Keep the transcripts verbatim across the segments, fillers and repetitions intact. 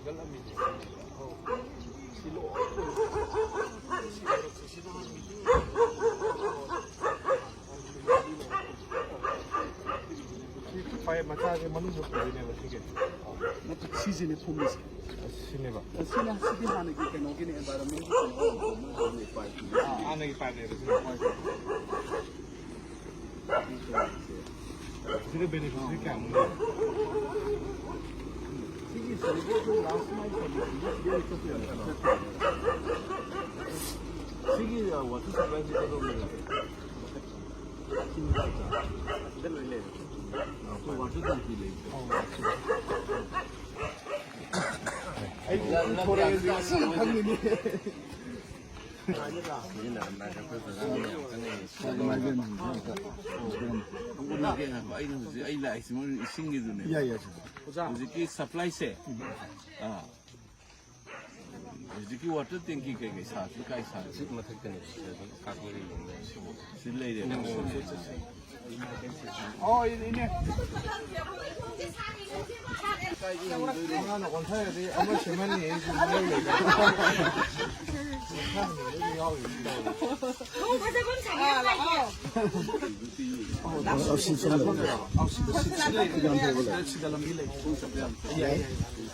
ꯒꯜꯂꯝꯃꯤꯅꯦ꯫ ꯁꯤ ꯂꯣꯏ ꯁꯤ ꯃꯔꯛꯁꯦ ꯁꯤꯗ ꯍꯥꯟꯅ ꯃꯤꯇꯤꯡ ꯁꯤ ꯄꯥꯏꯞ ꯃꯆꯥꯁꯦ ꯃꯅꯨꯡꯗ ꯄꯨꯗꯣꯏꯅꯦꯕ ꯁꯤꯒꯤ꯫ ꯅꯠꯇꯦ, ꯁꯤꯁꯤꯅꯦ ꯐꯨꯝꯃꯤꯁꯦ꯫ ꯑꯁ, ꯁꯤꯅꯦꯕ꯫ ꯑꯁꯤꯅ, ꯁꯤꯗꯤ ꯍꯥꯟꯅꯒꯤ ꯀꯩꯅꯣꯒꯤꯅꯦ, environment ꯀꯤ ꯀꯩꯅꯣ ꯑꯣꯏꯕ ꯑꯃ ꯂꯩ, ꯄꯥꯏꯞ꯫ ꯍꯥꯟꯅꯒꯤ ꯄꯥꯏꯞꯅꯦꯕ ꯁꯤꯅ꯫ ꯁꯤꯗ beneficiary ꯀꯌꯥꯃꯨꯛ ꯂꯩ? ꯁꯤꯒꯤ ꯁꯤꯒꯤ last mile service ꯁꯤꯒꯤ ꯆꯠꯇꯣꯏꯅꯦ꯫ ꯁꯤꯒꯤ, ꯑ, water supply ꯁꯤ ꯀꯗꯣꯝꯗ ꯂꯩꯒꯦ? ꯁꯤꯗ ꯂꯣꯏ ꯂꯩꯔꯦ꯫ ꯑꯩꯈꯣꯏ water tank ꯂꯩꯕꯗꯣ꯫ ꯑꯩ ꯊꯣꯔꯛꯑꯦ ꯍꯧꯖꯤꯛ ꯉꯁꯤ ꯈꯪꯉꯤꯅꯦ꯫ ꯁꯤꯖꯤꯟꯅꯔꯝꯗꯥꯏꯗ ꯑꯩꯈꯣꯏ ꯐꯖꯅ ꯌꯥꯝ ꯆꯪꯉꯛꯏ꯫ ꯑꯩꯅ ꯍꯧꯖꯤꯛ ꯑꯩ ꯂꯥꯛꯏꯁꯤ ꯃꯣꯏ ꯏꯁꯤꯡꯒꯤꯗꯨꯅꯦ꯫ ꯌꯥꯏ, ꯌꯥꯏ, ꯁꯤꯗ꯫ ꯍꯧꯖꯤꯛꯀꯤ supply ꯁꯦ꯫ ꯑꯥ꯫ ꯍꯧꯖꯤꯛꯀꯤ water tank ꯀꯤ ꯀꯩꯀꯩ ꯁꯥꯔꯁꯤ ꯀꯥꯏ ꯁꯥꯔꯁꯤ? ꯁꯤ ꯃꯊꯛꯇꯅꯦ, ꯁꯤꯗ ꯑꯗꯨꯝ ꯀꯥꯞꯄꯒ ꯌꯦꯡꯕ ꯌꯥꯏ꯫ ꯁꯤ ꯂꯩꯔꯦ꯫ ꯑꯣ, ꯏꯅꯦ, ꯏꯅꯦ꯫ ꯑꯉꯥꯡꯅ ꯑꯣꯟꯊꯔꯗꯤ ꯑꯃ ꯁꯦꯝꯍꯟꯅꯤ, ꯑꯩꯁꯨ ꯃꯔꯧ ꯂꯩꯇꯦ꯫ ꯁꯤꯗ ꯂꯝꯕꯤ ꯂꯩ꯫ ꯌꯥꯏ, ꯌꯥꯏ, ꯌꯥꯏ꯫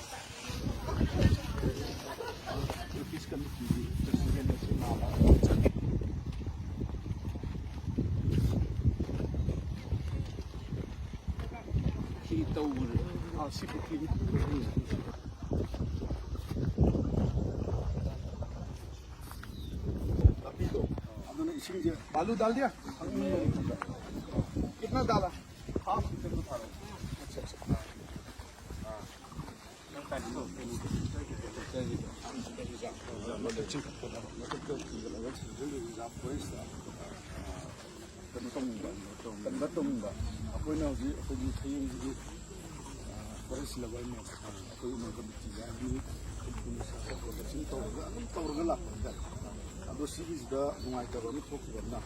ꯁꯤ ꯇꯧꯕꯅꯦ꯫ ꯑꯥ, ꯁꯤ ꯄꯨꯈ꯭ꯔꯤꯅꯤ꯫ ꯂꯝꯕꯤꯗꯣ꯫ ꯑꯗꯨꯅ ꯏꯁꯤꯡꯁꯦ꯫ बालू डाल दिया? कितना डाला? हाफ लीटर तो था। अच्छा, अच्छा। ꯀꯩꯅꯣ ꯇꯧꯅꯤꯡꯕ, ꯀꯟꯕ ꯇꯧꯅꯤꯡꯕ꯫ ꯑꯩꯈꯣꯏꯅ ꯍꯧꯖꯤꯛ ꯑꯩꯈꯣꯏꯒꯤ ꯐꯌꯦꯡꯁꯤꯒꯤ, ꯑ, forest lover ꯅꯦ꯫ ꯑꯩꯈꯣꯏ ꯎꯃꯪ committee ꯒꯤ ꯁꯥꯊꯣꯛ ꯄ꯭ꯔꯣꯇꯦꯛꯁꯟ ꯇꯧꯔꯒ ꯑꯗꯨꯝ ꯇꯧꯔꯒ ꯂꯥꯛꯄ ꯍꯥꯏꯇꯥꯔꯦ꯫ ꯑꯗꯣ ꯁꯤꯒꯤꯁꯤꯗ ꯅꯨꯡꯉꯥꯏꯇꯕ ꯑꯃ ꯊꯣꯛꯈꯤꯕ ꯑꯃꯅ,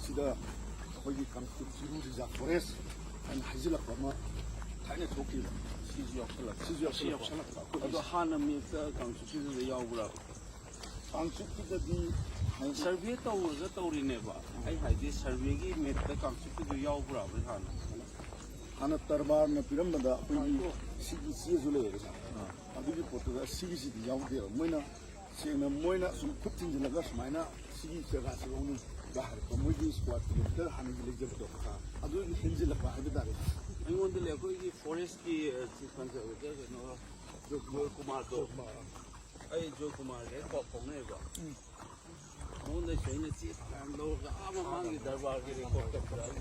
ꯁꯤꯗ ꯑꯩꯈꯣꯏꯒꯤ ꯀꯥꯡꯆꯤꯔꯨ reserve forest ꯍꯥꯏꯅ ꯍꯥꯏꯖꯤꯜꯂꯛꯄ ꯑꯃ ꯑꯩꯅ ꯊꯣꯛꯈꯤꯕ ꯁꯤꯁꯨ ꯌꯥꯎꯁꯜꯂꯛꯄ꯫ ꯁꯤꯁꯨ ꯁꯤ ꯌꯥꯎꯁꯜꯂꯛꯄ꯫ ꯌꯥꯎꯁꯜꯂꯛꯄ꯫ ꯑꯗꯣ ꯍꯥꯟꯅ ꯃꯦꯞꯇ ꯀꯥꯡꯆꯨꯞꯀꯤꯗꯨꯗ ꯌꯥꯎꯕ꯭ꯔꯥ? ꯀꯥꯡꯆꯨꯞꯀꯤꯗꯗꯤ ꯍꯥꯏꯗꯤ ꯁꯔꯚꯦ ꯇꯧꯔꯒ ꯇꯧꯔꯤꯅꯦꯕ꯫ ꯑꯩ ꯍꯥꯏꯗꯤ ꯁꯔꯚꯦꯒꯤ ꯃꯦꯞꯇ ꯀꯥꯡꯆꯨꯞꯀꯤꯗꯨ ꯌꯥꯎꯕ꯭ꯔꯥꯕ ꯍꯥꯟꯅ? ꯍꯥꯟꯅ ꯇꯔꯕꯥꯔꯅ ꯄꯤꯔꯝꯕꯗ ꯑꯩꯈꯣꯏꯒꯤ ꯁꯤꯒꯤ ꯆꯦꯁꯨ ꯂꯩꯌꯦꯕ ꯁꯥꯔ꯫ ꯑꯗꯨꯒꯤ ꯄꯣꯠꯇꯨꯗ ꯁꯤꯒꯤꯁꯤꯗꯤ ꯌꯥꯎꯗꯦꯕ꯫ ꯃꯣꯏꯅ ꯁꯦꯡꯅ ꯃꯣꯏꯅ ꯁꯨꯝ ꯈꯨꯠ ꯊꯤꯟꯖꯤꯜꯂꯒ ꯁꯨꯃꯥꯏꯅ ꯁꯤꯒꯤ ꯖꯒꯥꯁꯤ ꯂꯧꯅꯤꯡꯕ ꯍꯥꯏꯔꯛꯄ ꯃꯣꯏꯒꯤ ꯁ꯭ꯀ꯭ꯋꯥꯔ ꯀꯤꯂꯣꯃꯤꯇꯔ ꯍꯥꯟꯅꯒꯤ ꯂꯩꯖꯕꯗꯣ, ꯑꯗꯨꯒꯤ ꯍꯦꯟꯖꯤꯜꯂꯛꯄ ꯍꯥꯏꯕ ꯇꯥꯔꯦ꯫ ꯑꯩꯉꯣꯟꯗ ꯂꯩ, ꯑꯩꯈꯣꯏꯒꯤ ꯐꯣꯔꯦꯁꯀꯤ, ꯑ, ꯆꯤꯐ ꯀꯟꯖꯔꯕꯦꯇꯔ ꯀꯩꯅꯣ ꯖꯣꯏꯀꯨꯃꯥꯔꯗꯣ꯫ ꯑꯩ ꯖꯣꯏꯀꯨꯃꯥꯔꯒ ꯍꯦꯛ ꯄꯥꯎ ꯐꯥꯎꯅꯩꯑꯕ꯫ ꯃꯉꯣꯟꯗꯩꯁꯨ ꯑꯩꯅ ꯆꯦ ꯐꯅꯌꯥꯝ ꯂꯧꯔꯒ ꯑꯥ ꯃꯃꯥꯡꯒꯤ ꯗꯔꯕꯥꯔꯒꯤ ꯔꯦꯀꯣꯔꯠ ꯇꯧꯕꯗ ꯑꯩ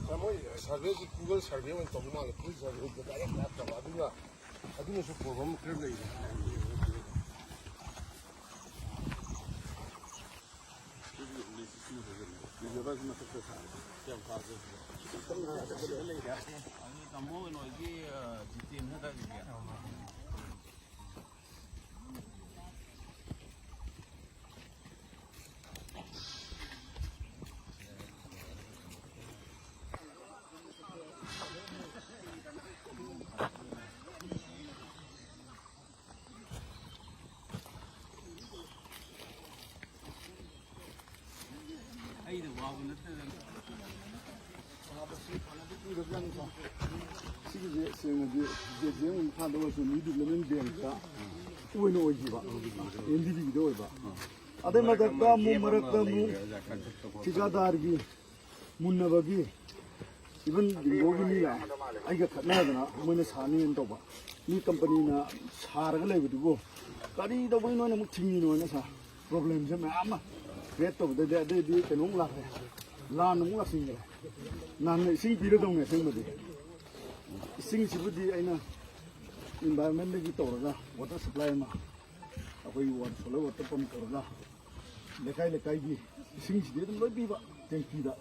ꯁꯥꯔ, ꯃꯣꯏ ꯁꯔꯚꯦꯁꯤ ꯒꯨꯒꯜ ꯁꯔꯚꯦ ꯑꯣꯏꯅ ꯇꯧꯕ ꯃꯥꯜꯂꯦ꯫ ꯐꯤꯜ ꯁꯔꯚꯦ ꯗꯥꯏꯔꯦꯛ ꯂꯥꯛꯇꯕ꯫ ꯑꯗꯨꯅ, ꯑꯗꯨꯅꯁꯨ ꯄ꯭ꯔꯣꯕ꯭ꯂꯦꯝ ꯈꯔ ꯂꯩꯔꯦ꯫ ꯔꯤꯖꯔꯚꯔꯁꯤ ꯃꯊꯛꯇ ꯊꯥꯔꯦ꯫ ꯀꯌꯥꯝ ꯐꯥꯒꯦ? ꯑꯗꯨ ꯇꯥꯃꯣ ꯀꯩꯅꯣꯒꯤ, ꯑ, ꯖꯤꯇꯦꯟ ꯍꯥꯏꯇꯥꯔꯦ꯫ ꯑꯩꯅ ꯋꯥꯕ ꯅꯠꯇꯅ꯫ ꯁꯤꯒꯤꯁꯦ ꯁꯦꯡꯅꯗꯤ ꯖꯦ ꯖꯦ ꯑꯦꯝ ꯏꯝꯐꯥꯜꯗ ꯑꯣꯏꯔꯁꯨ ꯅ꯭ꯌꯨ ꯗꯤꯕ꯭ꯂꯞꯃꯦꯟ ꯕꯦꯡꯛꯇ ꯑꯣꯏꯅ ꯑꯣꯏꯈꯤꯕ, ꯑꯦꯟ ꯗꯤ ꯕꯤꯒꯤꯗ ꯑꯣꯏꯕ꯫ ꯑꯗꯩ ꯃꯊꯛꯇ ꯑꯃꯨꯛ ꯃꯔꯛꯇ ꯑꯃꯨꯛ ꯊꯤꯀꯥꯗꯥꯔꯒꯤ ꯃꯨꯟꯅꯕꯒꯤ ꯏꯚꯟ ꯕꯤꯡꯒꯣꯒꯤ ꯃꯤ ꯂꯥꯛꯑꯦ, ꯑꯩꯒ ꯈꯠꯅꯗꯅ ꯃꯣꯏꯅ ꯁꯥꯅꯤꯅ ꯇꯧꯕ꯫ ꯃꯤ ꯀꯝꯄꯅꯤꯅ ꯁꯥꯔꯒ ꯂꯩꯕꯗꯨꯕꯨ ꯀꯔꯤ ꯇꯧꯕꯩ ꯅꯣꯏꯅ ꯑꯃꯨꯛ ꯊꯤꯡꯉꯤꯅꯣꯅ ꯁꯥꯔ꯫ ꯄ꯭ꯔꯣꯕ꯭ꯂꯦꯝꯁꯦ ꯃꯌꯥꯝ ꯑꯃ ꯀ꯭ꯔꯤꯌꯦꯠ ꯇꯧꯕꯗꯩꯗꯤ ꯑꯗꯩꯗꯤ ꯀꯩꯅꯣꯝ ꯂꯥꯛꯈ꯭ꯔꯦ, ꯂꯥꯟ ꯑꯃꯨꯛ ꯂꯥꯛꯁꯤꯟꯈ꯭ꯔꯦ꯫ ꯅꯍꯥꯟꯅ ꯏꯁꯤꯡ ꯄꯤꯔꯗꯧꯅꯦ ꯑꯁꯦꯡꯕꯗꯤ꯫ ꯏꯁꯤꯡꯁꯤꯕꯨꯗꯤ ꯑꯩꯅ ꯏꯟꯚꯥꯏꯔꯣꯟꯃꯦꯟꯗꯒꯤ ꯇꯧꯔꯒ ꯋꯥꯇꯔ ꯁꯄ꯭ꯂꯥꯏ ꯑꯃ ꯑꯩꯈꯣꯏꯒꯤ ꯋꯥ-, ꯁꯣꯂꯔ ꯋꯥꯇꯔ ꯄꯝ ꯇꯧꯔꯒ ꯂꯩꯀꯥꯏ ꯂꯩꯀꯥꯏꯒꯤ ꯏꯁꯤꯡꯁꯤꯗꯤ ꯑꯗꯨꯝ ꯂꯣꯏ ꯄꯤꯕ ꯇꯦꯡꯀꯤꯗ꯫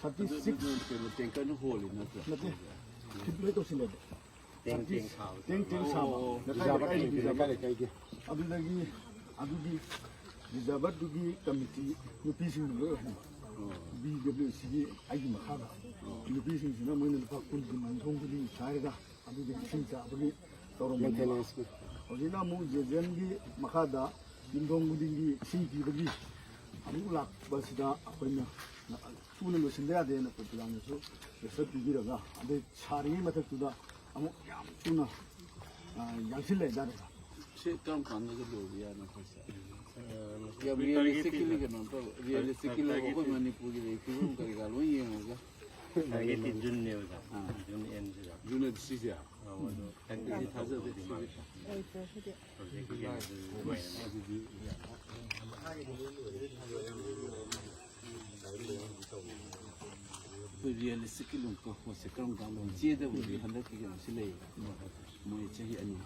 ꯊꯥꯔꯇꯤ ꯁꯤꯛꯁ ꯀꯩꯅꯣ ꯇꯦꯡꯀꯔꯅ ꯍꯣꯜꯂꯤ ꯅꯠꯇ꯭ꯔꯣ? ꯅꯠꯇꯦ, ꯐꯤꯠ ꯂꯣꯏ ꯇꯧꯁꯤꯜꯂꯦꯕ꯫ ꯇꯦꯡ ꯇꯦꯡ ꯁꯥꯕ꯫ ꯇꯦꯡ ꯇꯦꯡ ꯁꯥꯕ꯫ ꯑꯣ, ꯑꯣ꯫ ꯂꯩꯀꯥꯏ ꯔꯤꯖꯥꯔꯚꯔ ꯂꯩꯀꯥꯏꯒꯤ ꯇꯦꯡꯀꯤ, ꯂꯩꯀꯥꯏ ꯔꯤꯖꯥꯔꯚꯔ꯫ ꯂꯩꯀꯥꯏꯒꯤ꯫ ꯑꯗꯨꯗꯒꯤ ꯑꯗꯨꯒꯤ ꯔꯤꯖꯥꯔꯚꯔꯗꯨꯒꯤ ꯀꯃꯤꯇꯤ ꯅꯨꯄꯤꯁꯤꯡꯗꯨ ꯂꯣꯏ ꯑꯣꯏꯍꯟꯕ꯫ ꯑꯣ꯫ ꯕꯤ ꯗꯕ꯭ꯂꯤꯎ ꯁꯤꯒꯤ ꯑꯩꯒꯤ ꯃꯈꯥꯗ꯫ ꯅꯨꯄꯤꯁꯤꯡꯁꯤꯅ ꯃꯣꯏꯅ ꯂꯨꯄꯥ ꯀꯨꯟ ꯀꯨꯟ ꯌꯨꯝꯊꯣꯡ ꯈꯨꯗꯤꯡꯒꯤ ꯈꯥꯏꯔꯒ ꯑꯗꯨꯗꯒꯤ ꯏꯁꯤꯡ ꯆꯥꯕꯒꯤ ꯇꯧꯔꯝꯕꯅꯦꯕ꯫ ꯃꯦꯟꯇꯦꯅꯦꯟꯁꯀꯤ꯫ ꯍꯧꯖꯤꯛꯅ ꯑꯃꯨꯛ ꯖꯦꯖꯦꯟꯒꯤ ꯃꯈꯥꯗ ꯌꯨꯝꯊꯣꯡ ꯈꯨꯗꯤꯡꯒꯤ ꯏꯁꯤꯡ ꯄꯤꯕꯒꯤ ꯑꯃꯨꯛ ꯂꯥꯛꯄꯁꯤꯗ ꯑꯩꯈꯣꯏꯅ ꯊꯨꯅ ꯂꯣꯏꯁꯤꯟꯕ ꯌꯥꯗꯦꯅ ꯄ꯭ꯔꯣꯒ꯭ꯔꯥꯝꯗꯁꯨ ꯄ꯭ꯔꯦꯁꯔ ꯄꯤꯕꯤꯔꯒ ꯑꯗꯩ ꯁꯥꯔꯤꯉꯩ ꯃꯊꯛꯇꯨꯗ ꯑꯃꯨꯛ ꯌꯥꯝ ꯊꯨꯅ, ꯑ, ꯌꯥꯡꯁꯤꯜꯂꯦ ꯍꯥꯏꯇꯥꯔꯦ꯫ ꯁꯤ ꯀꯔꯝ ꯀꯥꯟꯗꯒ ꯂꯣꯏꯕ ꯌꯥꯏꯅꯣ ꯑꯩꯈꯣꯏꯁꯦ? ꯌꯥꯝ ꯔꯤꯌꯦꯂꯤꯁꯇꯤꯛꯂꯤ ꯀꯩꯅꯣ ꯇꯧ, ꯔꯤꯌꯦꯂꯤꯁꯇꯤꯛꯂꯤ ꯑꯩꯈꯣꯏ ꯃꯅꯤꯄꯨꯔꯒꯤ ꯂꯩ ꯐꯤꯕꯝ ꯀꯔꯤ ꯀꯔꯥ ꯂꯣꯏ ꯌꯦꯡꯉꯒ꯫ ꯇꯥꯔꯒꯦꯠꯇꯤ ꯖꯨꯟꯅꯦꯕ, ꯑꯣꯖꯥ꯫ ꯑꯥ꯫ ꯖꯨꯟ ꯑꯦꯟꯁꯤꯗ꯫ ꯖꯨꯟ ꯑꯦꯟ ꯁꯤꯁꯦ? ꯑꯥ, ꯑꯗꯣ ꯍꯟꯗꯛꯇꯤ ꯊꯥꯖꯗꯦ꯫ ꯍꯧꯖꯤꯛꯀꯤ ꯀꯩꯅꯣꯗꯨ ꯂꯣꯏꯔꯦ꯫ ꯑꯩꯈꯣꯏ ꯔꯤꯌꯦꯂꯤꯁꯇꯤꯛꯀꯤ ꯂꯨꯝꯀꯣ ꯄꯣꯠꯁꯦ ꯀꯔꯝ ꯀꯥꯟꯗ ꯆꯦꯗꯕꯨꯗꯤ ꯍꯟꯗꯛꯀꯤ ꯀꯩꯅꯣꯁꯤ ꯂꯩꯌꯦ꯫ ꯃꯣꯏ ꯆꯍꯤ ꯑꯅꯤ꯫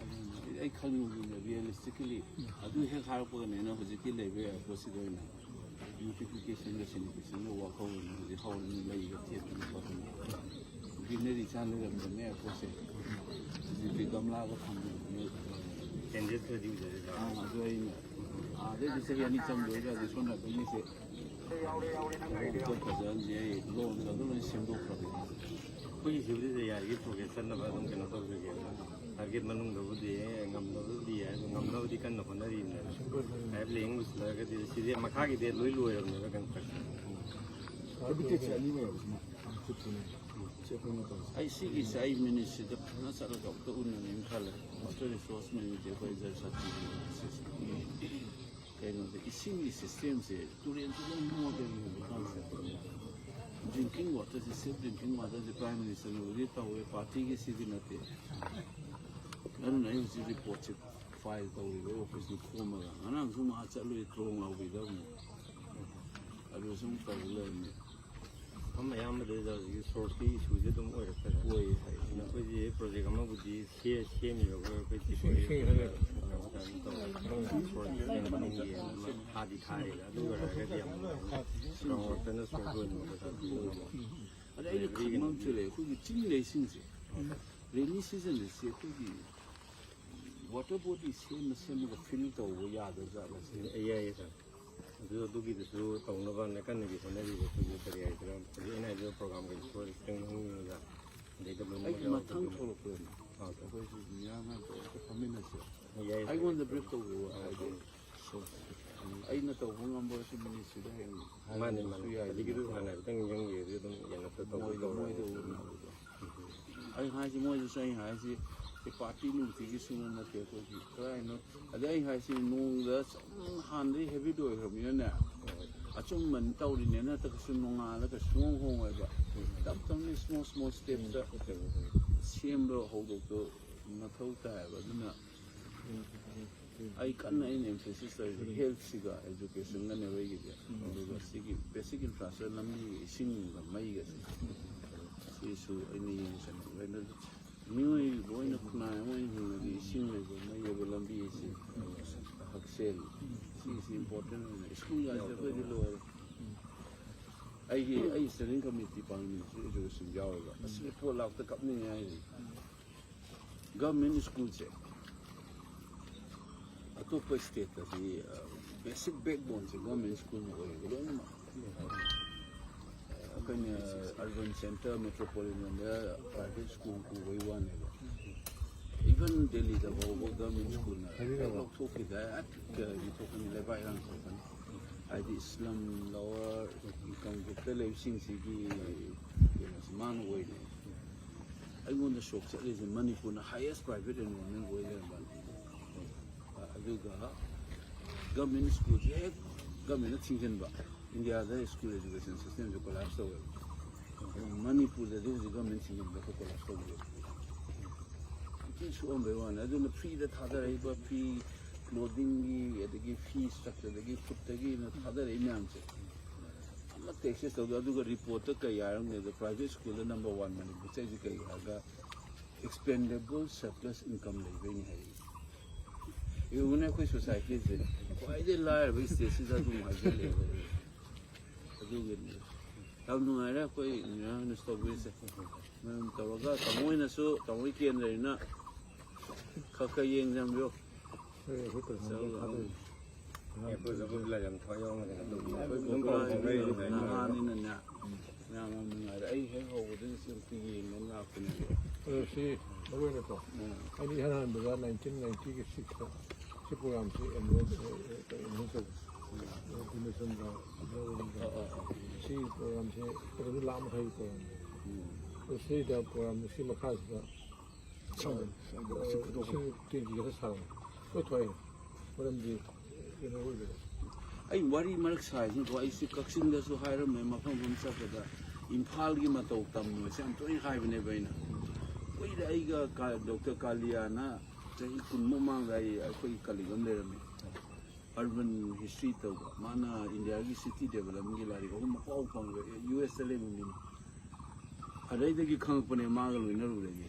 ꯑꯗꯨꯅ ꯑꯩ ꯈꯪꯅꯤꯡꯕꯗꯨꯅꯦ, ꯔꯤꯌꯦꯂꯤꯁꯇꯤꯛꯀꯤꯂꯤ ꯑꯗꯨ ꯍꯦꯛ ꯍꯥꯏꯔꯛꯄꯒꯅꯦ ꯑꯩꯅ ꯍꯧꯖꯤꯛꯀꯤ ꯂꯩꯕ ꯑꯦꯌꯥꯔꯄꯣꯔꯠꯁꯤꯗ ꯑꯣꯏꯅ ꯕ꯭ꯌꯨꯇꯤꯐꯤꯀꯦꯁꯟꯒ ꯁꯦꯅꯤꯐꯤꯀꯦꯁꯟꯒ ꯋꯥꯈꯜ ꯑꯣꯏꯅ ꯍꯧꯖꯤꯛ ꯍꯧꯔꯅꯤ, ꯂꯩꯒ ꯊꯦꯠꯇꯅ ꯈꯣꯠꯇꯅ꯫ ꯒ꯭ꯔꯤꯅꯔꯤ ꯆꯥꯟꯅꯔꯝꯕꯅꯦ ꯑꯦꯌꯥꯔꯄꯣꯔꯠꯁꯦ꯫ ꯍꯧꯖꯤꯛꯇꯤ ꯒꯝꯂꯥꯒ ꯊꯝꯗꯅ꯫ ꯆꯦꯟꯖꯦꯁ ꯈꯔꯗꯤ ꯎꯖꯔꯦ꯫ ꯑꯥ, ꯑꯗꯨ ꯑꯩꯅ ꯑꯥꯗꯩꯗꯤ ꯆꯍꯤ ꯑꯅꯤ ꯆꯪꯗꯣꯏꯒ ꯑꯗꯨ ꯁꯣꯝ ꯅꯥꯀꯟꯒꯤꯁꯦ ꯐꯖꯍꯟꯁꯦ ꯑꯩ ꯂꯣꯟꯗ ꯑꯗꯨ ꯂꯣꯏ ꯁꯦꯝꯗꯣꯛꯈ꯭ꯔꯕꯅꯦ꯫ ꯑꯩꯈꯣꯏꯒꯤ ꯁꯤꯕꯨꯗꯤ ꯌꯥꯔꯤꯒꯩ ꯄ꯭ꯔꯣꯒ꯭ꯔꯦꯁ ꯆꯠꯅꯕ ꯑꯗꯨꯝ ꯀꯩꯅꯣ ꯇꯧꯖꯒꯦ꯫ ꯇꯥꯔꯒꯦꯠ ꯃꯅꯨꯡꯗꯕꯨꯗꯤ ꯉꯝꯅꯕꯕꯨꯗꯤ ꯌꯥꯏ, ꯑꯗꯣ ꯉꯝꯅꯕꯗꯤ ꯀꯟꯅ ꯍꯣꯠꯅꯔꯤꯕꯅꯦ꯫ ꯍꯥꯏꯔꯞ ꯂꯦꯡ ꯂꯣꯏꯁꯤꯜꯂꯒꯗꯤ ꯁꯤꯗꯤ ꯃꯈꯥꯒꯤꯗꯤ ꯂꯣꯏ ꯂꯣꯏꯔꯕꯅꯦꯕ ꯀꯟꯁꯇ꯭ꯔꯛꯁꯟ꯫ ꯑꯥꯔꯀꯤꯇꯦꯛꯁꯦ ꯑꯅꯤ ꯑꯣꯏꯔꯕꯁꯤꯅ ꯌꯥꯝ ꯈꯨꯠ ꯊꯨꯅ ꯁꯤ ꯑꯩꯈꯣꯏꯅ ꯇꯧꯔꯤꯁꯦ꯫ ꯑꯩ ꯁꯤꯒꯤꯁꯦ ꯑꯩ ꯃꯤꯅꯤꯠꯁꯤꯗ ꯐꯖꯅ ꯆꯠꯂꯒ ꯑꯝꯇ ꯎꯅꯅꯤꯡ ꯈꯜꯂꯦ꯫ ꯋꯥꯇꯔ ꯔꯤꯁꯣꯔꯁ ꯃꯤꯅꯤꯠꯁꯦ ꯑꯩꯈꯣꯏ ꯖꯜ ꯁꯛꯇꯤ ꯀꯩꯅꯣꯗ ꯏꯁꯤꯡꯒꯤ ꯁꯤꯁꯇꯦꯝꯁꯦ ꯇꯨꯔꯦꯟꯁꯨ ꯂꯣꯏ ꯃꯣꯠꯂꯦ ꯍꯧꯖꯤꯛꯀꯥꯟꯁꯦ꯫ ꯗ꯭ꯔꯤꯡꯀꯤꯡ ꯋꯥꯇꯔꯁꯦ, ꯁꯦꯐ ꯗ꯭ꯔꯤꯡꯀꯤꯡ ꯋꯥꯇꯔꯁꯦ ꯄ꯭ꯔꯥꯏꯝ ꯃꯤꯅꯤꯁꯇꯔꯅꯕꯨꯗꯤ ꯇꯧꯋꯦ, ꯄꯥꯔꯇꯤꯒꯤ ꯁꯤꯗꯤ ꯅꯠꯇꯦ꯫ ꯑꯗꯨꯅ ꯑꯩ ꯍꯧꯖꯤꯛ ꯔꯤꯄꯣꯔꯠꯁꯦ ꯐꯥꯏꯜ ꯇꯧꯔꯤꯕ ꯑꯣꯐꯤꯁꯇꯨ ꯈꯣꯝꯃꯒ, ꯉꯔꯥꯡꯁꯨ ꯃꯥ ꯆꯠꯂꯨꯏ ꯇ꯭ꯔꯣꯡ ꯂꯥꯎꯕꯤꯗ ꯑꯃꯨꯛ꯫ ꯑꯗꯨ ꯁꯨꯝ ꯇꯧ ꯂꯩꯔꯝꯃꯦ꯫ ꯃꯐꯝ ꯑꯌꯥꯝꯕꯗ ꯍꯧꯖꯤꯛ ꯁꯣꯔꯁꯀꯤ ꯏꯁꯨꯁꯦ ꯑꯗꯨꯝ ꯑꯣꯏꯔꯛꯇꯅ꯫ ꯑꯣꯏꯌꯦ ꯍꯥꯏꯌꯦ꯫ ꯑꯗꯨꯅ ꯑꯩꯈꯣꯏꯁꯦ ꯄ꯭ꯔꯣꯖꯦꯛ ꯑꯃꯕꯨꯗꯤ ꯁꯦ-, ꯁꯦꯝꯃꯤꯕ ꯑꯩꯈꯣꯏ, ꯑꯩꯈꯣꯏ ꯁꯦ-, ꯁꯦ-, ꯁꯦꯝꯃꯤꯕ꯫ ꯁꯣꯔꯁ ꯁꯦꯝꯕ ꯃꯅꯨꯡꯒꯤ ꯑꯃ ꯊꯥꯗꯤ ꯊꯥꯔꯦꯗ꯫ ꯑꯗꯨ ꯑꯣꯏꯔꯒꯗꯤ ꯌꯥꯝ ꯒ꯭ꯔꯥꯎꯟ ꯋꯥꯔꯛꯇꯅ ꯁꯣꯔꯁ ꯑꯣꯏꯅ ꯑꯗ ꯑꯩꯅ ꯈꯟꯕ ꯑꯃꯁꯨ ꯂꯩ, ꯑꯩꯈꯣꯏꯒꯤ ꯆꯤꯡ ꯂꯩꯁꯤꯡꯁꯦ ꯔꯦꯅꯤ ꯁꯤꯖꯟꯗ ꯁꯤ ꯑꯩꯈꯣꯏꯒꯤ ꯋꯥꯇꯔ ꯕꯣꯗꯤ ꯁꯦꯝꯃ ꯁꯦꯝꯃꯒ ꯐꯤꯜ ꯇꯧꯕ ꯌꯥꯗꯕ ꯖꯥꯠꯂ ꯁꯤ? ꯌꯥꯏꯌꯦ, ꯁꯥꯔ꯫ ꯑꯗꯨ ꯑꯗꯨꯒꯤꯗꯨꯁꯨ ꯇꯧꯅꯕ ꯀꯟꯅꯗꯤ ꯍꯣꯠꯅꯔꯤꯕ꯫ ꯑꯩꯈꯣꯏꯒꯤ ꯀꯔꯤ ꯍꯥꯏꯁꯤꯔꯥ, ꯍꯧꯖꯤꯛ ꯑꯩꯅ ꯍꯥꯏꯖꯕ ꯄ꯭ꯔꯣꯒ꯭ꯔꯥꯝꯒꯤ ꯏꯁꯇꯣꯔꯤ ꯈꯤꯇꯪ ꯍꯪꯅꯤꯡꯉꯒ ꯑꯗꯩꯗ ꯂꯣꯏꯅꯃꯛ ꯑꯩꯒꯤ ꯃꯊꯪ ꯌꯥꯎꯔꯛꯄꯗꯨꯅ꯫ ꯊꯣꯛꯂꯛꯄꯗꯅꯤ꯫ ꯑꯥ, ꯑꯩꯈꯣꯏꯁꯨ ꯃꯤꯌꯥꯝꯅ ꯑꯝꯇ ꯐꯝꯃꯤꯟꯅꯁꯦ꯫ ꯌꯥꯏ, ꯁꯥꯔ꯫ ꯑꯩꯉꯣꯟꯗ ꯕ꯭ꯔꯤꯐ ꯇꯧꯕꯤꯌꯨ ꯑꯥ, ꯍꯥꯏꯗꯤ꯫ ꯎꯝ꯫ ꯑꯩꯅ ꯇꯧꯕ ꯉꯝꯕ ꯑꯣꯏꯔꯁꯨ ꯃꯤꯅꯤꯠꯁꯤꯗ ꯍꯌꯦꯡ ꯃꯥꯅꯦ, ꯃꯥꯅꯦ꯫ ꯍꯥꯏꯕꯁꯨ ꯌꯥꯏꯗꯅ꯫ ꯍꯧꯖꯤꯛꯀꯤꯗꯨ ꯍꯥꯟꯅ ꯍꯥꯏꯐꯦꯠꯇꯪ ꯅꯤꯡꯁꯤꯡꯒꯦ, ꯑꯗꯨ ꯑꯗꯨꯝ ꯌꯦꯡꯉꯛꯇ ꯇꯧꯒꯦ ꯃꯣꯏꯗ, ꯇꯧꯔꯒꯦ꯫ ꯃꯣꯏꯗ ꯎꯅꯕꯗꯣ꯫ ꯑꯩ ꯍꯥꯏꯁꯤ, ꯃꯣꯏꯗꯁꯨ ꯑꯩ ꯍꯥꯏꯁꯤ, ꯁꯤ ꯄꯥꯔꯇꯤ ꯅꯨꯡꯇꯤꯒꯤ ꯁꯨꯡꯅ ꯅꯠꯇꯦ ꯑꯩꯈꯣꯏꯒꯤ꯫ ꯀꯗꯥꯏꯅꯣ? ꯑꯗꯩ ꯑꯩ ꯍꯥꯏꯁꯤ, ꯅꯣꯡꯃꯗ ꯁꯨꯝ ꯍꯥꯟꯅꯗꯒꯤ ꯍꯦꯕꯤꯠ ꯑꯣꯏꯈ꯭ꯔꯕꯅꯤꯅꯅꯦ, ꯑꯆꯨꯝꯕꯅ ꯇꯧꯔꯤꯅꯦꯅ ꯍꯦꯛꯇ ꯀꯩꯁꯨ ꯅꯣꯡꯉꯥꯜꯂꯒ ꯁꯨꯡꯍꯣꯡ ꯍꯣꯡꯉꯣꯏꯕ꯫ ꯇꯞ ꯇꯞꯅ ꯁ꯭ꯃꯣꯜ ꯁ꯭ꯃꯣꯜ ꯁ꯭ꯇꯦꯞꯇ ꯁꯦꯝꯕ ꯍꯧꯗꯣꯛꯇꯣ ꯃꯊꯧ ꯇꯥꯏꯌꯦꯕ꯫ ꯑꯗꯨꯅ ꯑꯩ ꯀꯟꯅ ꯑꯩꯅ ꯑꯦꯝꯐꯦꯁꯤꯁ ꯇꯧꯔꯤꯁꯦ ꯍꯦꯜꯠꯁꯤꯒ ꯑꯦꯖꯨꯀꯦꯁꯟꯒꯅꯦꯕ ꯑꯩꯒꯤꯗꯤ꯫ ꯑꯗꯨꯒ ꯁꯤꯒꯤ ꯕꯦꯁꯤꯛ ꯏꯟꯐ꯭ꯔꯥꯁ꯭ꯇ꯭ꯔꯛꯆꯔ, ꯂꯝꯕꯤꯒ ꯏꯁꯤꯡꯒ ꯃꯩꯒꯁꯦ, ꯁꯤꯁꯨ ꯑꯩꯅ ꯌꯦꯡꯁꯤꯟꯅꯕ꯫ ꯑꯩꯅ ꯃꯤꯑꯣꯏꯕ ꯑꯣꯏꯅ ꯈꯨꯟꯅꯥꯏ ꯑꯃ ꯑꯣꯏꯅ ꯍꯤꯡꯉꯗꯤ ꯏꯁꯤꯡ ꯂꯩꯕ, ꯃꯩ ꯂꯩꯕ, ꯂꯝꯕꯤ ꯑꯁꯤ, ꯍꯛꯁꯦꯜ, ꯁꯤꯁꯤ ꯏꯝꯄꯣꯔꯇꯦꯟ ꯑꯣꯏꯅ ꯁ꯭ꯀꯨꯜꯒꯁꯦ ꯑꯩꯈꯣꯏꯗꯤ ꯂꯣꯏꯔꯦ꯫ ꯑꯩꯒꯤ, ꯑꯩ ꯁ꯭ꯇꯦꯟꯗꯤꯡ ꯀꯃꯤꯇꯤ ꯄꯥꯡꯃꯤꯟꯅꯁꯨ ꯑꯦꯖꯨꯀꯦꯁꯟ ꯌꯥꯎꯋꯦꯕ꯫ ꯑꯁ, ꯔꯤꯄꯣꯔꯠ ꯂꯥꯛꯇ ꯀꯞꯅꯤꯡꯉꯦ ꯍꯥꯏꯔꯤ꯫ ꯒꯚꯔꯟꯃꯦꯟꯠ ꯁ꯭ꯀꯨꯜꯁꯦ ꯑꯇꯣꯞꯄ ꯁ꯭ꯇꯦꯠꯇꯗꯤ, ꯑ, ꯕꯦꯁꯤꯛ ꯕꯦꯛꯕꯣꯟꯁꯦ ꯒꯚꯔꯟꯃꯦꯟꯠ ꯁ꯭ꯀꯨꯜꯅ ꯑꯣꯏꯌꯦꯕ ꯂꯣꯏꯅꯃꯛ꯫ ꯑꯩꯈꯣꯏꯅ ꯑꯔꯕꯟ ꯁꯦꯟꯇꯔ, ꯃꯦꯇ꯭ꯔꯣꯄꯣꯂꯤꯇꯟꯗ ꯄ꯭ꯔꯥꯏꯚꯦꯠ ꯁ꯭ꯀꯨꯜ ꯄꯨꯕꯩ ꯋꯥꯅꯦꯕ꯫ ꯏꯚꯟ ꯗꯦꯜꯂꯤꯗ ꯐꯥꯎꯕ ꯒꯚꯔꯟꯃꯦꯟꯠ ꯁ꯭ꯀꯨꯜꯅ ꯍꯦꯛ ꯂꯧꯊꯣꯛꯈꯤꯗ ꯍꯦꯛꯇ ꯊꯣꯛꯀꯅꯤ, ꯂꯩꯕꯥꯛ ꯏꯔꯥꯡ ꯊꯣꯛꯀꯅꯤ꯫ ꯍꯥꯏꯗꯤ ꯁ꯭ꯂꯝ, ꯂꯣꯋꯔ ꯏꯟꯀꯝ ꯒ꯭ꯔꯨꯞꯇ ꯂꯩꯕꯁꯤꯡꯁꯤꯒꯤ ꯀꯩꯅꯣꯁꯤ ꯃꯥꯅ ꯑꯣꯏꯔꯦ꯫ ꯑꯩꯉꯣꯟꯗ ꯁꯣꯛ ꯆꯠꯂꯤꯁꯦ ꯃꯅꯤꯄꯨꯔꯅ ꯍꯥꯏꯌꯦꯁ ꯄ꯭ꯔꯥꯏꯚꯦꯠ ꯑꯦꯟꯔꯣꯜꯃꯦꯟ ꯑꯣꯏ ꯂꯩꯔꯝꯕꯅꯤ꯫ ꯑꯗꯨꯒ ꯒꯚꯔꯟꯃꯦꯟꯠ ꯁ꯭ꯀꯨꯜꯁꯦ ꯍꯦꯛ ꯒꯚꯔꯟꯃꯦꯟꯠꯅ ꯊꯤꯡꯖꯤꯟꯕ, ꯏꯟꯗꯤꯌꯥꯗ ꯁ꯭ꯀꯨꯜ ꯑꯦꯖꯨꯀꯦꯁꯟ ꯁꯤꯁꯇꯦꯝꯁꯦ ꯀꯣꯂꯥꯞꯁ ꯇꯧꯋꯦꯕ꯫ ꯃꯅꯤꯄꯨꯔꯗꯗꯤ ꯍꯧꯖꯤꯛ ꯒꯚꯔꯟꯃꯦꯟꯠ ꯊꯤꯡꯖꯤꯟꯕꯗ ꯀꯣꯂꯥꯞꯁ ꯇꯧꯗꯦꯕ꯫ ꯌꯥꯝ ꯊꯤꯅ ꯁꯣꯛꯑꯝꯕꯩ ꯋꯥꯅꯤ꯫ ꯑꯗꯨꯅ ꯐ꯭ꯔꯤꯗ ꯊꯥꯗꯔꯛꯏꯕ ꯐꯤ, ꯀ꯭ꯂꯣꯗꯤꯡꯒꯤ, ꯑꯗꯒꯤ ꯐꯤ ꯏꯁꯇ꯭ꯔꯛꯆꯔꯗꯒꯤ ꯐꯨꯗꯇꯒꯤꯅ ꯊꯥꯗꯔꯛꯏ ꯃꯌꯥꯝꯁꯦ ꯑꯃꯠꯇ ꯑꯦꯛꯁꯦꯁ ꯇꯧꯗꯦ꯫ ꯑꯗꯨꯒ ꯔꯤꯄꯣꯔꯠꯇ ꯀꯩ ꯍꯥꯏꯔꯝꯒꯦꯗ, ꯄ꯭ꯔꯥꯏꯚꯦꯠ ꯁ꯭ꯀꯨꯜꯗ ꯅꯝꯕꯔ ꯋꯥꯟ ꯃꯅꯤꯄꯨꯔ ꯆꯠꯂꯤꯁꯦ ꯀꯩꯒꯤꯅꯣ ꯍꯥꯏꯔꯒ, ꯑꯦꯛꯁꯄꯦꯟꯗꯦꯕꯜ ꯁꯔꯄ꯭ꯂꯁ ꯏꯟꯀꯝ ꯂꯩꯕꯩꯅꯤ ꯍꯥꯏꯔꯛꯏ꯫ ꯌꯦꯡꯉꯨꯅꯦ, ꯑꯩꯈꯣꯏ ꯁꯣꯁꯥꯏꯇꯤꯁꯦ ꯈ꯭ꯋꯥꯏꯗꯒꯤ ꯂꯥꯏꯔꯕ ꯁ꯭ꯇꯦꯠꯁꯤꯗ ꯑꯗꯨꯝ ꯍꯥꯏꯖꯜꯂꯛꯑꯦꯕ꯫ ꯑꯗꯨꯒꯤꯅꯤ꯫ ꯌꯥꯝ ꯅꯨꯡꯉꯥꯏꯔꯦ ꯑꯩꯈꯣꯏ ꯏꯟꯗꯤꯌꯥ ꯅ꯭ꯌꯨꯁ ꯇꯧꯕꯤꯔꯤꯁꯦ꯫ ꯃꯌꯥꯝ ꯇꯧꯔꯒ ꯇꯥꯃꯣ ꯍꯣꯏꯅꯁꯨ, ꯇꯥꯃꯣ ꯍꯣꯏ ꯀꯦꯟꯗ꯭ꯔꯅꯤꯅ ꯈꯔ ꯈꯔ ꯌꯦꯡꯖꯟꯕꯤꯌꯣ꯫ ꯍꯣꯏ, ꯑꯩꯈꯣꯏ ꯄ꯭ꯔꯁꯥꯟ ꯆꯠꯂꯣ꯫ ꯊꯥꯗꯣꯛꯑꯦ꯫ ꯑꯩꯈꯣꯏ ꯖꯒꯣꯏ ꯂꯥꯏꯔꯝ ꯊꯋꯥꯏ ꯌꯥꯎꯅ ꯀꯩꯅꯣ ꯇꯧꯕꯅꯦ꯫ ꯑꯩꯈꯣꯏ ꯒ꯭ꯔꯨꯞ ꯂꯥꯏꯔꯝ ꯅꯍꯥꯟꯅꯤꯅꯅꯦ, ꯃꯌꯥꯝ ꯌꯥꯝ ꯅꯨꯡꯉꯥꯏꯔꯦ꯫ ꯑꯩ ꯍꯦꯛ ꯍꯧꯕꯗꯒꯤ ꯁꯤ ꯑꯝꯇ ꯌꯦꯡꯕ ꯂꯥꯛꯄꯅꯦꯕ꯫ ꯑꯗꯣ ꯁꯤ ꯃꯔꯨ ꯑꯣꯏꯅꯀꯣ, ꯎꯝ꯫ ꯑꯩꯗꯤ ꯏꯍꯥꯟ ꯍꯥꯟꯕꯗ ꯅꯥꯏꯟꯇꯤꯟ ꯅꯥꯏꯟꯇꯤꯒꯤ ꯁꯤꯛꯁꯇ ꯁꯤ ꯄ꯭ꯔꯣꯒ꯭ꯔꯥꯝꯁꯤ ꯑꯦꯅꯨꯋꯦꯜ, ꯑꯦ, ꯑꯦ, ꯀꯩꯅꯣ ꯇꯧꯕ, ꯑꯦ, ꯀꯣꯃꯤꯁꯟꯒ ꯂꯧꯔꯒ ꯑ, ꯑ, ꯑ꯫ ꯁꯤ ꯄ꯭ꯔꯣꯒ꯭ꯔꯥꯝꯁꯦ ꯑꯗꯨꯝ ꯂꯥꯛ ꯃꯈꯥꯏꯒꯤ ꯄ꯭ꯔꯣꯒ꯭ꯔꯥꯝꯅꯤ꯫ ꯎꯝ꯫ ꯑꯗꯣ ꯁꯤꯗ ꯄ꯭ꯔꯣꯒ꯭ꯔꯥꯝꯁꯦ ꯁꯤ ꯃꯈꯥꯁꯤꯗ ꯁꯤ ꯈꯨꯗꯣꯞ ꯂꯤꯁꯤꯡ ꯇ꯭ꯋꯦꯟꯇꯤ ꯈꯛꯇ ꯁꯥꯔꯝꯃꯦ꯫ ꯂꯣꯏ ꯊꯣꯛꯑꯦ꯫ ꯃꯔꯝꯗꯤ ꯀꯩꯅꯣ ꯑꯣꯏꯕꯗꯣ꯫ ꯑꯩ ꯋꯥꯔꯤ ꯃꯔꯛ ꯁꯥꯏꯁꯤꯀꯣ, ꯑꯩꯁꯤ ꯀꯛꯆꯤꯡꯗꯁꯨ ꯍꯥꯏꯔꯝꯃꯦ, ꯃꯐꯝ ꯃꯐꯝ ꯆꯠꯄꯗ ꯏꯝꯐꯥꯜꯒꯤ ꯃꯇꯧ ꯇꯝꯃꯣꯁꯦ ꯌꯥꯝ ꯇꯣꯏꯅ ꯍꯥꯏꯕꯅꯦꯕ ꯑꯩꯅ꯫ ꯀꯨꯏꯔꯦ ꯑꯩꯒ ꯀꯥ-, ꯗꯣꯛꯇꯔ ꯀꯥꯂꯤꯌꯥꯅ ꯆꯍꯤ ꯀꯨꯟ ꯃꯃꯥꯡꯗ ꯑꯩ, ꯑꯩꯈꯣꯏꯒꯤ ꯀꯂꯤꯛ ꯑꯃ ꯂꯩꯔꯝꯃꯦ, ꯑꯔꯕꯟ ꯍꯤꯁꯇ꯭ꯔꯤ ꯇꯧꯕ, ꯃꯥꯅ ꯏꯟꯗꯤꯌꯥꯒꯤ ꯁꯤꯇꯤ ꯗꯦꯕꯂꯞꯃꯦꯟꯒꯤ ꯂꯥꯏꯔꯤꯛ ꯑꯍꯨꯝ ꯑꯐꯥꯎ ꯐꯪꯕ, ꯌꯨ ꯑꯦꯁꯇ ꯂꯩꯕ ꯃꯤꯅꯤ꯫ ꯑꯗꯩꯗꯒꯤ ꯈꯪꯉꯛꯄꯅꯦ ꯃꯥꯒ ꯂꯣꯏꯅꯔꯨꯕꯗꯒꯤ꯫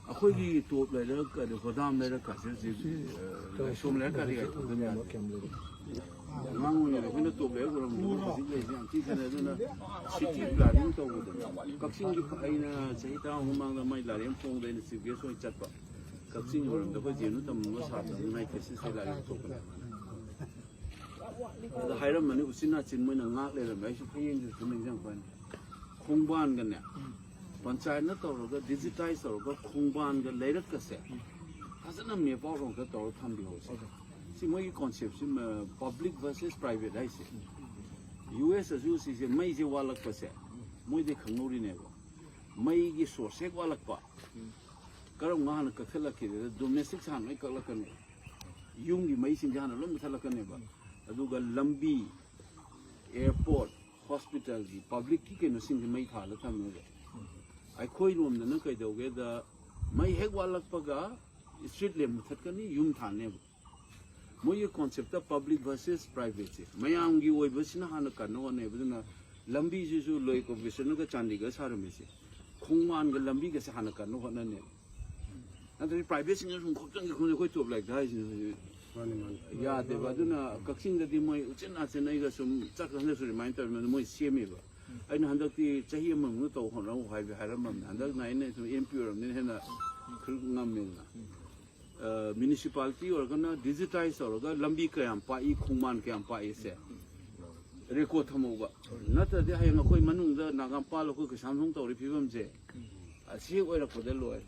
ꯑꯩꯈꯣꯏꯒꯤ ꯇꯣꯞ ꯂꯩꯔꯛ, ꯑꯗꯩ ꯍꯣꯗꯥꯝ ꯂꯩꯔꯛꯀꯁꯦ ꯍꯧꯖꯤꯛ, ꯁꯤ ꯑ, ꯂꯥꯏꯁꯣꯝ ꯂꯩꯔꯛꯀꯗꯤ ꯀꯥꯏꯊꯣꯛꯇꯕ ꯌꯥꯗꯦ꯫ ꯀꯌꯥꯝ ꯂꯩꯔꯤ? ꯑꯉꯥꯡ ꯑꯣꯏꯔꯤꯉꯩꯗ ꯑꯩꯈꯣꯏꯅ ꯇꯣꯞ ꯂꯩꯔꯛ ꯎꯔꯝꯕꯗꯨꯒ ꯍꯧꯖꯤꯛ ꯂꯩꯔꯤꯁꯦ ꯌꯥꯝ ꯊꯤ ꯈꯦꯠꯅꯩ꯫ ꯑꯗꯨꯅ ꯁꯤꯇꯤ ꯄ꯭ꯂꯥꯅꯤꯡ ꯇꯧꯕꯗ ꯀꯛꯆꯤꯡꯒꯤ ꯑꯩꯅ ꯆꯍꯤ ꯇꯔꯥꯃꯉꯥ ꯃꯃꯥꯡꯗ ꯃꯥꯏ ꯂꯥꯏꯔꯤꯛ ꯑꯃ ꯐꯣꯡꯕꯗ ꯑꯩꯅ ꯆꯤꯐ ꯒꯦꯁ ꯑꯣꯏꯅ ꯆꯠꯄ꯫ ꯀꯛꯆꯤꯡ ꯃꯔꯝꯗ ꯑꯩꯈꯣꯏ ꯖꯦꯟ ꯌꯨ ꯇꯝꯕ ꯁꯥꯇ꯭ꯔ ꯉꯥꯏ ꯊꯦꯁꯤꯁꯇ ꯂꯥꯏꯔꯤꯛ ꯊꯣꯛꯄꯅꯦ꯫ ꯑꯗ ꯍꯥꯏꯔꯝꯕꯅꯤ ꯎꯆꯤꯟ ꯅꯥꯆꯤꯟ ꯃꯣꯏꯅ ꯉꯥꯛ ꯂꯩꯔꯝꯃꯦ꯫ ꯑꯩꯁꯨ ꯍꯌꯦꯡꯁꯨ ꯁꯨꯝ ꯅꯤꯡꯁꯤꯡꯉꯛꯄꯅꯤ꯫ ꯈꯣꯡꯕꯥꯟꯒꯅꯦ, ꯄꯟꯆꯥꯌꯠꯅ ꯇꯧꯔꯒ, ꯗꯤꯖꯤꯇꯥꯏꯁ ꯇꯧꯔꯒ ꯈꯣꯡꯕꯥꯟꯒ ꯂꯩꯔꯛꯀꯁꯦ ꯐꯖꯅ ꯃꯦꯞ ꯑꯥꯎꯠ ꯑꯝꯇ ꯇꯧꯔ ꯊꯝꯕꯤꯍꯧꯁꯦ꯫ ꯁꯤ ꯃꯣꯏꯒꯤ ꯀꯣꯟꯁꯦꯞꯁꯤ, ꯄꯕ꯭ꯂꯤꯛ ꯚꯔꯁꯦꯁ ꯄ꯭ꯔꯥꯏꯚꯦꯠ ꯍꯥꯏꯁꯦ꯫ ꯌꯨ ꯑꯦꯁꯇꯁꯨ ꯁꯤꯁꯦ ꯃꯩꯁꯦ ꯋꯥꯠꯂꯛꯄꯁꯦ ꯃꯣꯏꯗꯤ ꯈꯪꯍꯧꯔꯤꯅꯦꯕ꯫ ꯃꯩꯒꯤ ꯁꯣꯔꯁ ꯍꯦꯛ ꯋꯥꯠꯂꯛꯄ, ꯀꯔꯝ ꯀꯥꯟꯗ ꯀꯛꯊꯠꯂꯛꯈꯤꯗ ꯗꯣꯃꯦꯁꯇꯤꯛ ꯍꯥꯟꯅ ꯂꯣꯏ ꯀꯛꯂꯛꯀꯅꯤ, ꯌꯨꯝꯒꯤ ꯃꯩꯁꯤꯡꯁꯦ ꯍꯥꯟꯅ ꯂꯣꯏ ꯃꯨꯊꯠꯂꯛꯀꯅꯦꯕ꯫ ꯑꯗꯨꯒ ꯂꯝꯕꯤ, ꯑꯦꯌꯔꯄꯣꯔꯠ, ꯍꯣꯁꯄꯤꯇꯥꯜꯒꯤ, ꯄꯕ꯭ꯂꯤꯛꯀꯤ ꯀꯩꯅꯣꯁꯤꯡꯁꯦ ꯃꯩ ꯊꯥꯜꯂ ꯊꯝꯃꯦꯕ꯫ ꯑꯩꯈꯣꯏꯔꯣꯝꯗꯅ ꯀꯩꯗꯧꯒꯦꯗ, ꯃꯩ ꯍꯦꯛ ꯋꯥꯠꯂꯛꯄꯒ ꯏꯁꯇ꯭ꯔꯤꯠ ꯂꯦꯝ ꯃꯨꯊꯠꯀꯅꯤ, ꯌꯨꯝ ꯊꯥꯅꯦꯕ꯫ ꯃꯣꯏꯒꯤ ꯀꯣꯟꯁꯦꯞꯇ ꯄꯕ꯭ꯂꯤꯛ ꯚꯔꯁꯦꯁ ꯄ꯭ꯔꯥꯏꯚꯦꯠꯁꯦ ꯃꯌꯥꯝꯒꯤ ꯑꯣꯏꯕꯁꯤꯅ ꯍꯥꯟꯅ ꯀꯟꯅ ꯍꯣꯠꯅꯩꯕ꯫ ꯑꯗꯨꯅ ꯂꯝꯕꯤꯁꯤꯁꯨ ꯂꯣꯏ ꯀꯣꯔꯄꯣꯔꯦꯁꯟꯅꯒ ꯆꯥꯟꯗꯤꯒꯔ ꯁꯥꯔꯝꯃꯤꯁꯦ, ꯈꯣꯡꯕꯥꯟꯒ ꯂꯝꯕꯤꯒꯁꯦ ꯍꯥꯟꯅ ꯀꯟꯅ ꯍꯣꯠꯅꯅꯦꯕ꯫ ꯅꯠꯇ꯭ꯔꯗꯤ ꯄ꯭ꯔꯥꯏꯚꯦꯠꯁꯤꯡꯅ ꯁꯨꯝ ꯈꯣꯞꯆꯟꯒꯦ ꯈꯣꯠꯆꯟꯒꯦ ꯑꯩꯈꯣꯏ ꯇꯣꯞ ꯂꯩꯇ ꯍꯥꯏꯁꯤꯅ ꯍꯧꯖꯤꯛ ꯃꯥꯅꯤ, ꯃꯥꯅꯤ꯫ ꯌꯥꯗꯦꯕ꯫ ꯑꯗꯨꯅ ꯀꯛꯆꯤꯡꯗꯗꯤ ꯃꯣꯏ ꯎꯆꯤꯟ ꯅꯥꯆꯤꯟ ꯑꯩꯒ ꯁꯨꯝ ꯆꯠ ꯍꯟꯗꯛꯁꯨ ꯔꯤꯃꯥꯏꯟ ꯇꯧꯔꯤꯕꯅꯤ, ꯃꯣꯏ ꯁꯦꯝꯃꯦꯕ꯫ ꯑꯩꯅ ꯍꯟꯗꯛꯇꯤ ꯆꯍꯤ ꯑꯃꯃꯨꯛ ꯇꯧ ꯍꯣꯠꯅꯧ ꯍꯥꯏꯕ ꯍꯥꯏꯔꯝꯃꯕꯅꯤ꯫ ꯍꯟꯗꯛꯅ ꯑꯩꯅ ꯁꯨꯝ ꯑꯦꯝ ꯄꯤ ꯑꯣꯏꯔꯕꯅꯤꯅ ꯍꯦꯟꯅ ꯈꯔ ꯉꯝꯃꯦꯗꯅ꯫ ꯃ꯭ꯌꯨꯅꯤꯁꯤꯄꯥꯂꯤꯇꯤ ꯑꯣꯏꯔꯒꯅ ꯗꯤꯖꯤꯇꯥꯏꯁ ꯇꯧꯔꯒ ꯂꯝꯕꯤ ꯀꯌꯥꯝ ꯄꯥꯛꯏ, ꯈꯣꯡꯕꯥꯟ ꯀꯌꯥꯝ ꯄꯥꯛꯏꯁꯦ ꯔꯦꯀꯣꯔꯠ ꯊꯝꯍꯧꯕ꯫ ꯅꯠꯇ꯭ꯔꯗꯤ ꯍꯌꯦꯡ ꯑꯩꯈꯣꯏ ꯃꯅꯨꯡꯗ ꯅꯥꯒꯥꯝꯄꯥꯜ ꯑꯩꯈꯣꯏ ꯀꯩꯁꯥꯝꯊꯣꯡ ꯇꯧꯔꯤ ꯐꯤꯕꯝꯁꯦ ꯑꯁꯤ ꯍꯦꯛ ꯑꯣꯏꯔꯛꯄꯗ ꯂꯣꯏꯔꯦ꯫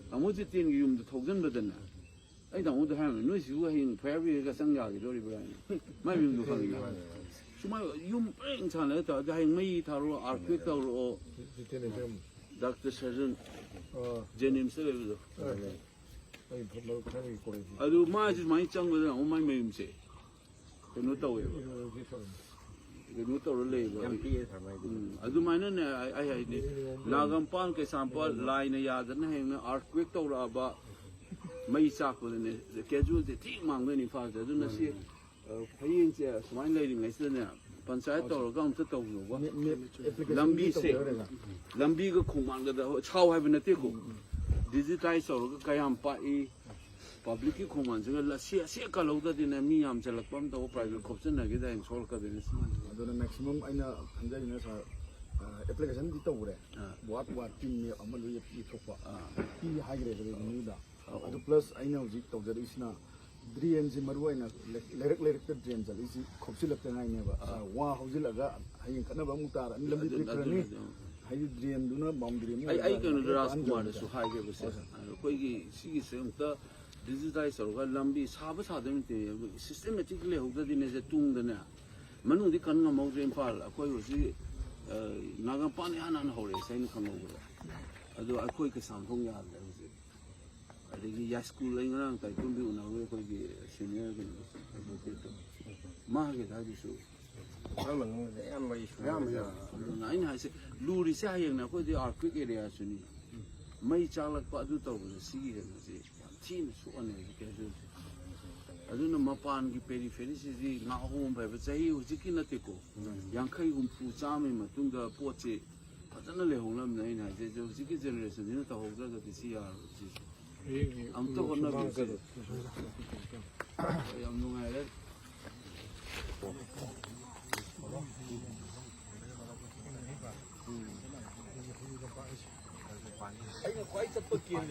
ꯇꯥꯃꯣ ꯖꯤꯇꯦꯟꯒꯤ ꯌꯨꯝꯗ ꯊꯧꯖꯤꯟꯕꯗꯅꯦ, ꯑꯩ ꯇꯥꯃꯣꯗ ꯍꯥꯏꯔꯝꯃꯦ, "ꯅꯣꯏꯁꯤꯕꯨ ꯍꯌꯦꯡ ꯐꯥꯌꯔ ꯕ꯭ꯔꯤꯒꯦꯗꯀ ꯆꯪ ꯌꯥꯈꯤꯗꯣꯔꯤꯕ꯭ꯔꯥ?" ꯍꯥꯏꯅ꯫ ꯃꯥꯏ ꯃꯌꯨꯝꯗꯣ ꯈꯪꯉꯤ꯫ ꯁꯨꯃꯥꯏꯅ ꯌꯨꯝ ꯄꯔꯦꯡ ꯁꯥꯟꯅꯔ ꯇꯧꯔꯗꯤ ꯍꯌꯦꯡ ꯃꯩ ꯊꯥꯔꯛꯑꯣ, ꯑꯥꯔꯊꯀ꯭ꯋꯦꯛ ꯇꯧꯔꯛꯑꯣ, Jiten F M. Doctor surgeon ꯑꯥ꯫ ꯖꯦꯅꯤꯝꯁꯇ ꯂꯩꯕꯗꯣ꯫ ꯑꯥ꯫ ꯑꯩ ꯐꯨꯠꯕꯣꯜ ꯈꯔ ꯀꯣꯂꯦꯖ꯫ ꯑꯗꯨ ꯃꯥꯁꯨ ꯁꯨꯃꯥꯏꯅ ꯆꯪꯕꯗ ꯑꯃꯨꯛ ꯃꯥꯏ ꯃꯌꯨꯝꯁꯦ ꯀꯩꯅꯣ ꯇꯧꯋꯦꯕ꯫ ꯀꯩꯅꯣ ꯇꯧꯔ ꯂꯩꯌꯦꯕ꯫ ꯌꯥꯝ ꯄꯤꯛꯑꯦ ꯊꯔꯃꯥꯏꯗꯨ꯫ ꯎꯝ, ꯑꯗꯨꯃꯥꯏꯅꯅꯦ ꯑꯩ, ꯑꯩ ꯍꯥꯏꯗꯤ ꯅꯥꯒꯝꯄꯥꯜ, ꯀꯩꯁꯥꯝꯄꯥꯜ ꯂꯥꯏꯅ ꯌꯥꯗꯅ ꯍꯌꯦꯡꯅ ꯑꯥꯔꯊꯀ꯭ꯋꯦꯛ ꯇꯧꯔꯛꯑꯕ, ꯃꯩ ꯆꯥꯛꯄꯗꯅꯦ ꯀꯦꯖꯨꯋꯦꯜꯇꯤ ꯊꯤ ꯃꯥꯡꯗꯣꯏꯅꯤ ꯏꯝꯐꯥꯜꯁꯦ꯫ ꯑꯗꯨꯅ ꯁꯤ, ꯑ, ꯍꯌꯦꯡꯁꯦ ꯁꯨꯃꯥꯏꯅ ꯂꯩꯔꯤꯉꯩꯁꯤꯗꯅꯦ ꯄꯟꯆꯥꯌꯠ ꯇꯧꯔꯒ ꯑꯝꯇ ꯇꯧꯅꯕ꯫ ꯃꯦꯞ, ꯃꯦꯞ ꯑꯦꯄ꯭ꯂꯤꯀꯦꯁꯟꯗꯤ ꯂꯝꯕꯤꯁꯦ, ꯇꯧꯖꯔꯦꯅ꯫ ꯂꯝꯕꯤꯒ ꯈꯣꯡꯕꯥꯟꯒꯗ ꯁꯥꯎ ꯍꯥꯏꯕ ꯅꯠꯇꯦꯀꯣ꯫ ꯎꯝ, ꯎꯝ꯫ ꯗꯤꯖꯤꯇꯥꯏꯁ ꯇꯧꯔꯒ ꯀꯌꯥꯝ ꯄꯥꯛꯏ, ꯄꯕ꯭ꯂꯤꯛꯀꯤ ꯈꯣꯡꯕꯥꯟꯁꯤꯒ ꯂ-, ꯁꯤ ꯑꯁꯦ ꯀꯜꯍꯧꯗ꯭ꯔꯗꯤꯅꯦ ꯃꯤ ꯌꯥꯝꯁꯤꯜꯂꯛꯄ ꯑꯃ ꯇꯧꯕ, ꯄ꯭ꯔꯥꯏꯚꯦꯠ ꯈꯣꯞꯆꯤꯟꯅꯈꯤꯗ ꯍꯌꯦꯡ ꯁꯣꯛꯂꯛꯀꯗꯣꯏꯅꯤ꯫ ꯑꯗꯨꯅ ꯃꯦꯛꯁꯤꯃꯝ ꯑꯩꯅ ꯈꯟꯖꯔꯤꯅ ꯁꯥꯔ, ꯑ, ꯑꯦꯄ꯭ꯂꯤꯀꯦꯁꯟꯗꯤ ꯇꯧꯈ꯭ꯔꯦ꯫ ꯑꯥ꯫ ꯋꯥꯔꯗ ꯋꯥꯔꯗꯀꯤ ꯃꯦꯞ ꯑꯃ ꯂꯣꯏ ꯄꯤꯊꯣꯛꯄ꯫ ꯑꯥ꯫ ꯄꯤ ꯍꯥꯏꯈ꯭ꯔꯦ ꯔꯦꯚꯤꯅ꯭ꯌꯨꯗ꯫ ꯑꯧ꯫ ꯑꯗꯨ ꯄ꯭ꯂꯁ ꯑꯩꯅ ꯍꯧꯖꯤꯛ ꯇꯧꯖꯔꯛꯏꯁꯤꯅ ꯗ꯭ꯔꯦꯟꯁꯤ ꯃꯔꯨ ꯑꯣꯏꯅ ꯂꯩ-, ꯂꯩꯔꯛ ꯂꯩꯔꯛꯇ ꯗ꯭ꯔꯦꯟ ꯆꯠꯂꯤꯁꯤ ꯈꯣꯞꯆꯤꯜꯂꯛꯇ ꯉꯥꯏꯅꯦꯕ꯫ ꯑꯥ꯫ ꯁꯥꯔ, ꯋꯥ ꯍꯧꯖꯤꯜꯂꯒ ꯍꯌꯦꯡ ꯈꯠꯅꯕ ꯑꯃꯨꯛ ꯇꯥꯔꯅꯤ, ꯂꯝꯕꯤ ꯑꯗꯨ-, ꯄꯤꯛꯈ꯭ꯔꯅꯤ꯫ ꯑꯗꯨ-, ꯑꯗꯨ-, ꯍꯥꯏꯗꯤ ꯗ꯭ꯔꯦꯟꯗꯨꯅ ꯕꯥꯎꯟꯗꯔꯤ ꯑꯃꯨꯛ ꯑꯩ, ꯑꯩ ꯑꯣꯏꯔꯒ ꯀꯩꯅꯣꯗ ꯑꯃꯨꯛ ꯔꯥꯖꯀꯨꯃꯥꯔꯗꯁꯨ ꯍꯟꯖꯤꯟꯕ꯫ ꯍꯥꯏꯒꯦꯕꯁꯦ꯫ ꯍꯣꯏ, ꯁꯥꯔ꯫ ꯑꯩꯈꯣꯏꯒꯤ ꯁꯤꯒꯤꯁꯦ ꯑꯃꯨꯛꯇ ꯗꯤꯖꯤꯇꯥꯏꯁ ꯇꯧꯔꯒ ꯂꯝꯕꯤ ꯁꯥꯕ ꯁꯥꯗꯕ ꯅꯠꯇꯦ, ꯁꯤꯁꯇꯦꯃꯦꯇꯤꯛ ꯂꯩꯍꯧꯗ꯭ꯔꯗꯤꯅꯦ ꯁꯦ ꯇꯨꯡꯗꯅꯦ ꯃꯅꯨꯡꯗꯤ ꯀꯟ ꯉꯝꯍꯧꯗ꯭ꯔꯦ꯫ ꯏꯝꯐꯥꯜ ꯑꯩꯈꯣꯏ ꯍꯧꯖꯤꯛ, ꯑ, ꯅꯥꯒꯥꯃꯄꯥꯟ ꯏꯍꯥꯟ ꯍꯥꯟꯅ ꯍꯧꯔꯛꯑꯦ ꯁꯦ ꯑꯩꯅ ꯈꯪꯍꯧꯕꯗ꯫ ꯑꯗꯣ ꯑꯩꯈꯣꯏ ꯀꯩꯁꯥꯝꯊꯣꯡ ꯌꯥꯗ꯭ꯔꯦ ꯍꯧꯖꯤꯛ꯫ ꯑꯗꯒꯤ ꯌꯥꯏꯁ꯭ꯀꯨꯜ ꯑꯩ ꯉꯔꯥꯡ ꯇꯥꯏꯀꯨꯝꯕꯤ ꯎꯅꯍꯧꯋꯤ ꯑꯩꯈꯣꯏꯒꯤ ꯁꯦꯅꯤꯌꯔ ꯀꯩꯅꯣ ꯑꯦꯗꯚꯣꯀꯦꯠꯇꯣ꯫ ꯃꯥꯒꯤ ꯑꯗꯨꯋꯥꯏꯗꯨꯁꯨ ꯑꯌꯥꯝꯕ ꯏꯁꯨ ꯑꯌꯥꯝꯕ ꯌꯥꯝꯃꯦ꯫ ꯑꯗꯨꯅ ꯑꯩꯅ ꯍꯥꯏꯁꯦ ꯂꯨꯔꯤꯁꯦ ꯍꯌꯦꯡꯅꯦ ꯑꯩꯈꯣꯏꯗꯤ ꯑꯥꯔꯊꯀ꯭ꯋꯦꯛ ꯑꯦꯔꯤꯌꯥꯁꯨꯅꯤ꯫ ꯃꯩ ꯆꯥꯛꯂꯛꯄ ꯑꯗꯨ ꯇꯧꯕꯗ ꯁꯤꯒꯤ ꯀꯩꯅꯣꯁꯦ ꯌꯥꯝ ꯊꯤꯅ ꯁꯣꯛꯍꯟꯅꯦꯕ ꯀꯦꯖꯨꯋꯦꯜꯇꯤ꯫ ꯑꯗꯨꯅ ꯃꯄꯥꯟꯒꯤ ꯄꯦꯔꯤꯐꯦꯔꯤꯁꯤꯗꯤ ꯉꯥꯎꯍꯣꯡꯕ ꯍꯥꯏꯕ ꯆꯍꯤ ꯍꯧꯖꯤꯛꯀꯤ ꯅꯠꯇꯦꯀꯣ꯫ ꯌꯥꯡꯈꯩ, ꯍꯨꯝꯐꯨ, ꯆꯥꯝꯃꯒꯤ ꯃꯇꯨꯡꯗ ꯄꯣꯠꯁꯤ ꯐꯖꯅ ꯂꯩꯍꯧꯅꯕꯅꯦ ꯑꯩꯅ ꯍꯥꯏꯖꯩ꯫ ꯑꯗꯣ ꯍꯧꯖꯤꯛꯀꯤ ꯖꯦꯅꯦꯔꯦꯁꯟꯁꯤꯅ ꯇꯧꯍꯧꯗ꯭ꯔꯒꯗꯤ ꯁꯤ ꯌꯥꯔꯣꯏ ꯁꯤꯁꯦ꯫ ꯑꯃꯨꯛꯇ ꯍꯣꯠꯅꯕꯤꯁꯦ꯫ ꯌꯥꯝ ꯅꯨꯡꯉꯥꯏꯔꯦ꯫ ꯑꯩꯅ ꯈ꯭ꯋꯥꯏ ꯆꯠꯄ ꯀꯦꯟ